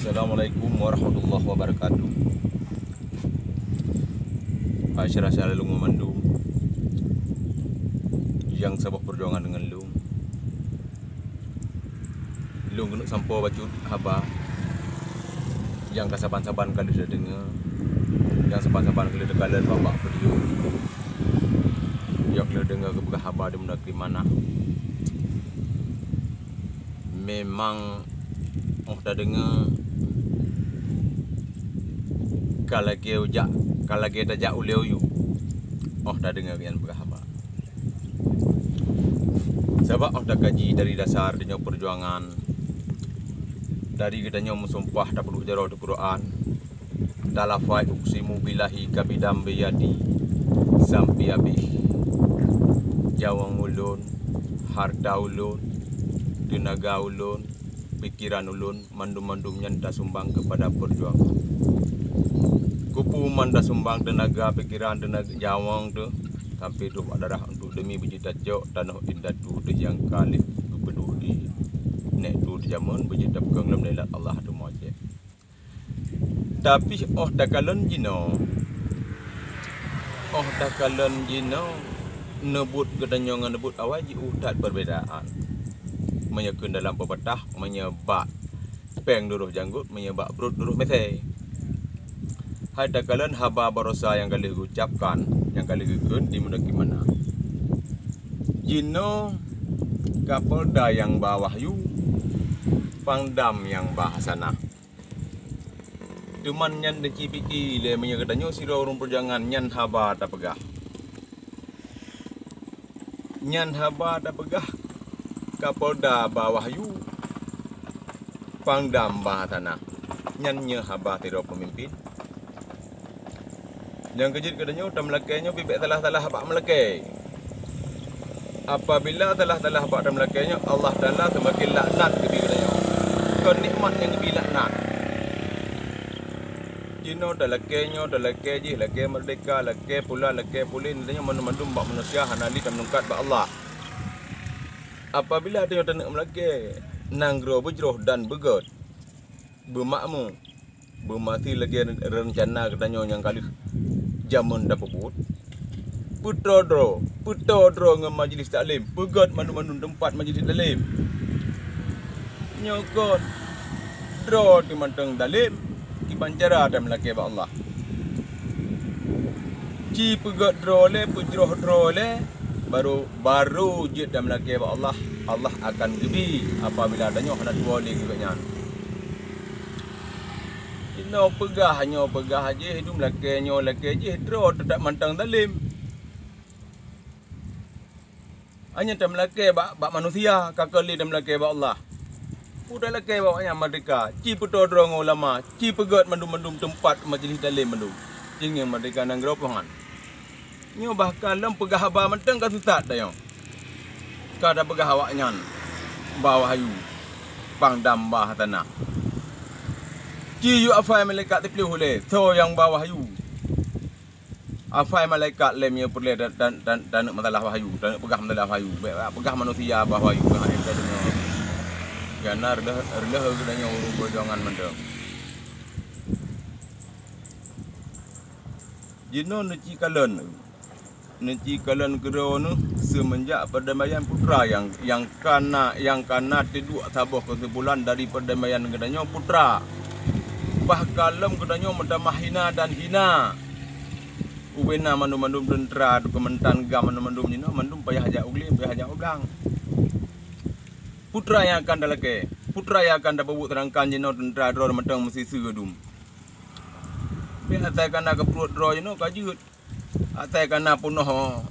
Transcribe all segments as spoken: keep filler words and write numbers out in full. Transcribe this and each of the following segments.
Assalamualaikum warahmatullahi wabarakatuh. Hai syedara-syedara lôn mandum nyang saboh peujuangan deungon lôn. Lôn keuneuk sampoe bacut haba nyang ka saban-saban ka lheueh tadeungoe, nyang saban-saban ka lheueh takalon bak-bak peudiyueng. Nyang ka lheueh deungoe geupeugah haba di meunan keumanah. Memang 'oh tadeungoe ka lagèe ujak, ka lagèe tajak u lheueh yue 'oh tadeungoe nyan peugah haba. Sabab 'oh takaji dari dasar tanyoe peujuangan, dari geutanyoe meusumpah tapeuduek jaroe teuh Quran, talafai uksimu billahi kabidam biyadi sampai habéh. Nyawöng ulôn, hareuta ulôn, teunaga ulôn, pikeran ulôn, mandum-mandum nyan tasumbang keupada peujuangan. Keupeue man tasumbang teunaga, pikeran, teunaga, nyawöng teuh, sampai trôh bak darah untuk demi beujeuet tacok tanoh indatu teuh nyang ka lheueh geupeuduek di nèk tu teuh jameun beujeuet tapeugöt lom lé Allah teuma cit. Tapi 'oh takalon jinoe, 'oh takalon jinoe, neubuet geutanyoe ngon neubuet awai jiôh that perbedaan. Meunyoe kheun dalam peubatah, meunyoe bak péng duroh janggot, meunyoe bak brôk duroh misé. Hai takalon haba barosa nyang ka lheueh geucapkan, nyang ka lheueh geukheun di meunan keumanah. Jinoe Kapolda nyang ba wahyu, Pangdam nyang ba hasanah. Teuma nyan neuci pike lé meunyoe geutanyoe sidroe ureuëng peujuangan nyan haba tapeugah. Nyan haba tapeugah Kapolda ba wahyu, Pangdam ba hasanah. Nyan nyoe haba sidroe peumimpén. Nyang keujeuet geutanyoe tameulakée nyoe pih bék salah-salah bak meulakée. Apabila salah-salah bak tameulakée nyoe, Allah Taala seumaken laknat geubri geutanyoe. Kon nikmat nyang geubri laknat. Jinoe talakée nyoe, talakée jih, lakée meurdeka, lakée pula, lakée pulen, tanyoe mandum-mandum bak manusia hana lé tameulungkat bak Allah. Apabila tanyoe taneuk meulakée, nanggroe beujroh dan beugét, beumakmu, beumaté lagée reuncana geutanyoe nyang ka lheueh jameun tapeubuet. Peutoe droe, peutoe droe ngon majlis taklim, peugét mandum-mandum teumpat majlis taklim. Nyoe kon droe teumantong dalem, kiban cara tameulakée bak Allah. Ci peugét droe lé, peujroh droe lé, baru, baru jeuet tameulakée bak Allah, Allah akan geubri apabila tanyoe hana tuwoe lé keu gobnyan. Inoe peugah, nyoe peugah jih, dum lakée nyoe lakée jih, droe teutap mantong zalim. Hanya tameulakée bak, bak manusia, ka keu lé tameulakée bak Allah. Peue talakée bak awaknyan meurdeka, ci peutoe droe ngon ulama, ci peugét mandum-mandum teumpat majlis taklim mandum. Ci ngieng meurdeka nanggroe pohan. Nyoe bahkan lom peugah haba mantong ka sisat tanyoe. Ka tapeugah awaknyan ba wahyu, Pangdam ba hasanah. Ci yue afai malaikat siplôh ulée, soe nyang ba wahyu. Afai malaikat lé meunyoe peureulée ta-, ta-, ta-, taneuk masalah wahyu, taneuk peugah masalah wahyu. Bék peugah manusia ba wahyu, peugah ayat ka deungoe. Kana reuloh, reuloh geutanyoe ureuëng peujuangan mantong. Jinoe neuci kalon, neuci kalon keudroe neuh seumeunjak perdamaian Putra nyang, nyang kana, nyang kana teuduek saboh keusimpulan dari perdamaian geutanyoe Putra. Bah ka lom geutanyoe meutamah hina dan hina. Ubena mandum-mandum teuntra, keumantan gam mandum-mandum jinoe mandum payah jak u glé, payah jak u blang. Putra nyang akan talakée, Putra nyang akan tapeubuet, seudangkan jinoe teuntra droe mantong meusiseue dum. Bék asai kana keu pruet droe jinoe ka jeuet. Asai kana peunoh,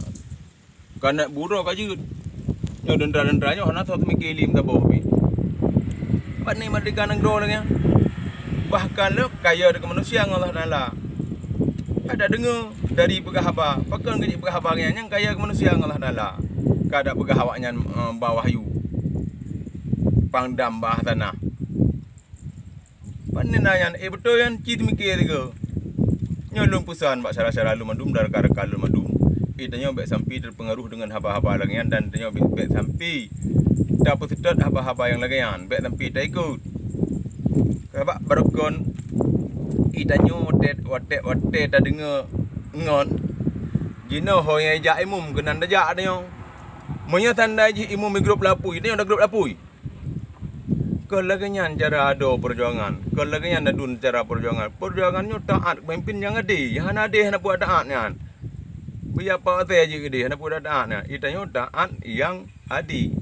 kana buroe ka jeuet. Nyoe teuntra-teuntra nyoe hana soe teumike lé meusaboh pih. Pat ni meurdeka nanggroe lagée nyan? Bahkan lé kaya deungon manusia ngon Allah Taala. Ka tadeungoe dari peugah haba, pakon keu jeuet peugah haba nyan nyang kaya keu manusia ngon Allah Taala. Ka tapeugah awaknyan, eh, ba wahyu, Pangdam ba hasanah. Pane na nyan, eh, beutôi nyan, ci teumike sigoe. Nyoe lôn peusan bak syedara-syedara lôn mandum, dan rekan-rekan lôn mandum. Eh, tanyoe bék sampai teupeungaruh deungon haba-haba lagée nyan dan tanyoe bék, bék sampai tapeuseutôt haba-haba nyang lagée nyan, bék sampai taikot. Sabab barokon itanyoe watée, watée, watée tadeungoe ngon jinoe ho nyang jak imum keunan tajak tanyoe. Meunyoe tanda jih imum igrôp lapui, tanyoe tagrôp lapui. Kon lagée nyan cara adoe peujuangan. Kon lagée nyan adun cara peujuangan. Peujuangan nyoe taát keu peumimpin nyang adé. Nyang hana adé hana peubuet taát nyan. Beuya paté jih keudeh hana peubuet taát nyan. Itanyoe taát nyang adé.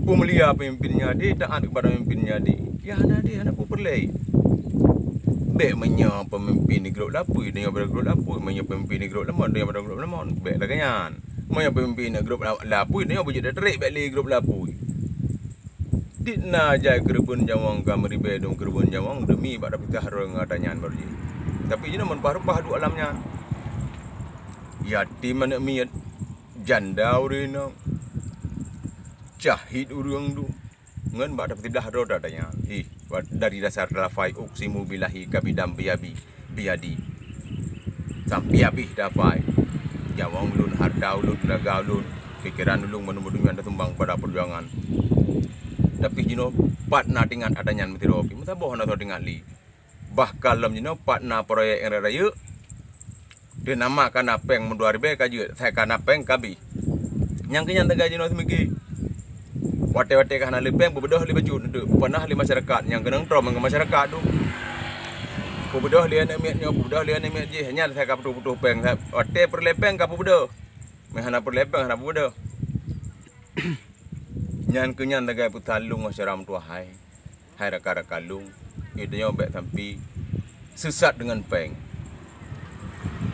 Peumulia peumimpin nyang adé, taát keupada peumimpin nyang adé. Nyang hana adé hana peue peureulée. Bék meunyoe peumimpin igrôp lapui, tanyoe beugrôp lapui. Meunyoe peumimpin igrôp lamon, tanyoe beugrôp lamon. Bék lagée nyan. Meunyoe peumimpin igrôp la-, lapui, tanyoe beujeuet tatrek bék lé igrôp lapui. Dit na jai keureubeuen nyawöng ka meuribée dum keureubeuen nyawöng deumi bak tapisah droe ngon ata nyan baru jih. Tapi jinoe meureupah-reupah duek alam nyan. Yatim aneuk miet, janda ureueng inong, syahid ureueng dum, ngon bak tapisiblah droe ata nyan. Ih, dari dasar talafai uksimu billahi kabidam biabi. Biadi. Sampai habéh dapai. Nyawöng ulôn, harta ulôn, tenaga ulôn, pikeran ulôn, mandum-mandum nyan tasumbang pada peujuangan. Tapi jinoe pat na teuingat ata nyan meusidroe pih. Meusaboh hana soe teuingat lé. Bahkan lom jinoe pat na proyek nyang rayeuk-rayeuk, di nama ka na péng meudua ribée ka jeuet, sai ka na péng ka abéh. Nyang keu nyan tagai jinoe seumiki. Watée-watée ka hana lé péng, peubeudoh lé bacut, peupanah lé masyarakat, nyang keunong trom ngon masyarakat tu. Peubeudoh lé aneuk miet nyoe, peubeudoh lé aneuk miet jih, nyan sai ka putôh-putôh péng, watée peureulée péng ka peubeudoh. Meuhana peureulée péng hana peubeudoh. Nyan keu nyan tagai peusan lôn ngon syedara meutuwah hai. Hai rakan-rakan lôn, geutanyoe bék sampai seusat deungon péng.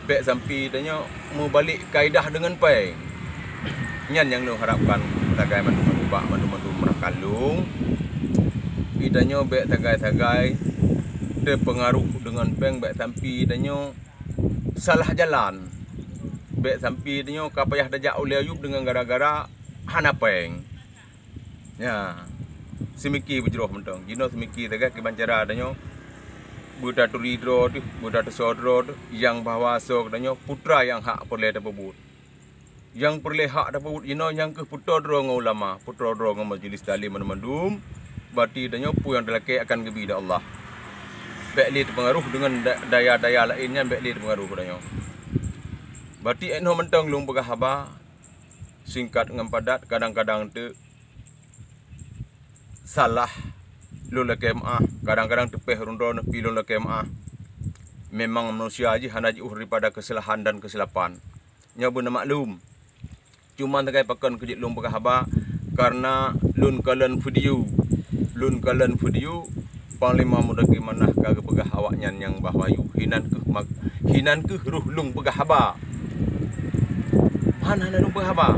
Bék sampai tanyoe meubalek kaidah deungon péng. Nyan nyang lôn harapkan tagai mandum-mandum bak mandum-mandum rakan lôn. Geutanyoe bék sagai-sagai teupeungaruh deungon péng, bék sampai tanyoe salah jalan. Bék sampai tanyoe ka payah tajak u Lhayub deungon gara-gara hana péng. Nya, seumiki beujroh mantong. Jinoe seumiki tagai kiban cara tanyoe beutaturi droe teuh, beutateusoe droe teuh, nyang bahwa asoe geutanyoe putra nyang hak peureulée tapeubuet. Nyang peureulée hak tapeubuet jinoe nyang keuh peutoe droe ngon ulama, peutoe droe ngon majelis taklim mandum-mandum, bati tanyoe peue nyang talakée akan geubi lé Allah. Bék lé teupeungaruh deungon da-, daya-daya laén nyan, bék lé teupeungaruh tanyoe. Bati 'oh noe mantong lôn peugah haba, singkat ngon padat, kadang-kadang teuk salah lôn lakée meu'ah, kadang-kadang teupéh ureueng droe neupi lôn lakée meu'ah. Memang manusia jih hana jiôh daripada keusalahan dan keusilapan. Nyoe beuna maklum. Cuman sagai pakon keu jeuet lôn peugah haba, kareuna lôn kalon video. Lôn kalon video, Panglima Murdaki Manah ka geupeugah awaknyan nyang bah Wahyu. Hinan keuh mak-, hinan keuh roh lôn peugah haba. Han hana lôn peugah haba.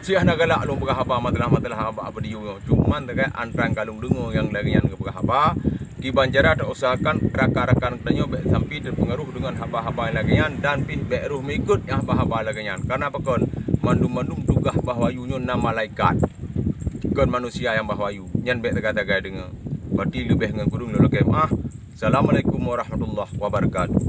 Siah na galak lôn peugah haba masalah-masalah haba video nyoe. Cuman sagai antang ka lôn deungoe nyang lagée nyan geupeugah haba, kiban cara teuusahakan rakan-rakan geutanyoe bék sampai teupeungaruh deungon haba-haba nyang lagée nyan dan pih bék roh meuikot nyang haba-haba lagée nyan. Kareuna pakon? Mandum-mandum tugaih bah Wahyu nyoe na malaikat, kon manusia nyang bah Wahyu. Nyan bék sagai-sagai deungoe. Bati leubeh ngon kureueng lôn lakée meu'ah. Assalamualaikum warahmatullahi wabarakatuh.